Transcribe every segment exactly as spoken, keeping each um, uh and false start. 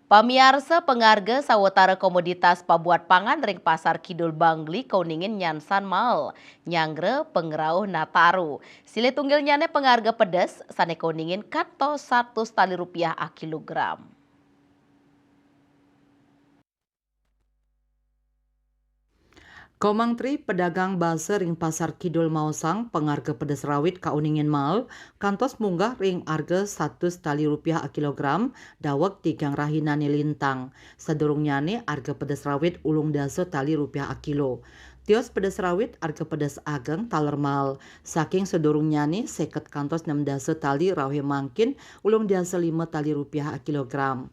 Pamiarsa, pangarga sawatara komoditas pabuat pangan ring Pasar Kidul Bangli kauningin nyansan mael, nyanggra pangrauh Nataru. Silih tunggilnyane pangarga pedes sane kauningin kantos satus tali rupiah akilogram. Komang Tri, pedagang basa ring Pasar Kidul maosang, pangarga pedes rawit kauningin mael, kantos munggah ring arga satus tali rupiah akilogram, daweg tigang rahinane lintang. Sadurungnyane arga pedes rawit ulung dasa tali rupiah akilo. Tios pedes rawit arga pedes ageng taler mael. Saking sadurungnyane seket kantos nem dasa tali rauhe mangkin ulung dasa lima tali rupiah akilogram.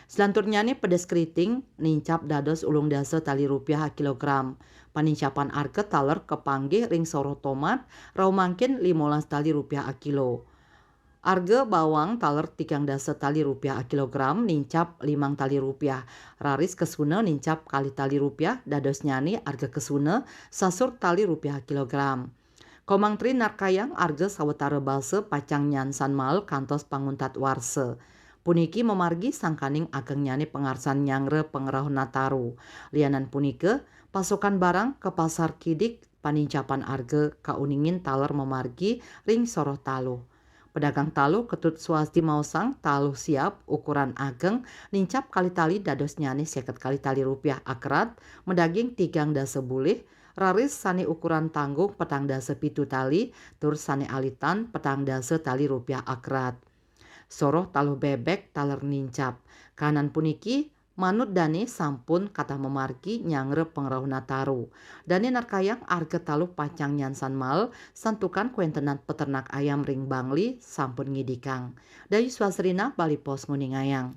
Selanturnyane pedes keriting nincap dados ulung dasa tali rupiah akilogram. Panincapan arga taler kapanggih ring soroh tomat, rauh mangkin limolas tali rupiah akilo. Arga bawang taler tigang dasa tali rupiah akilogram nincap limang tali rupiah. Raris kesuna nincap kalih tali rupiah, dadosnyane arga kesuna sasur tali rupiah akilogram. Komang Tri narkayang arga sawatara basa pacang nyansan mael kantos panguntat warsa. Puniki mamargi sangkaning agengnyane pangarsan nyanggra pangrauh Nataru. Lianan punika, pasokan barang ka pasar kidik, panincapan arga kauningin taler mamargi ring soroh taluh. Pedagang taluh Ketut Swasti maosang, taluh siap ukuran ageng nincap kalih tali dadosnyane seket kalih tali rupiah akerat, madaging tigang dasa bulih, raris sane ukuran tanggung petang dasa pitu tali, tur sane alitan petang dasa tali rupiah akerat. Soroh taluh bebek taler nincap. Kahanan puniki, manut dane sampun katah mamargi nyanggra pangrauh Nataru. Dane narkayang arga taluh pacang nyansan mael, santukan kawentenan peternak ayam ring Bangli sampun ngidikang. Dayu Swasrina, Bali Post, nguningayang.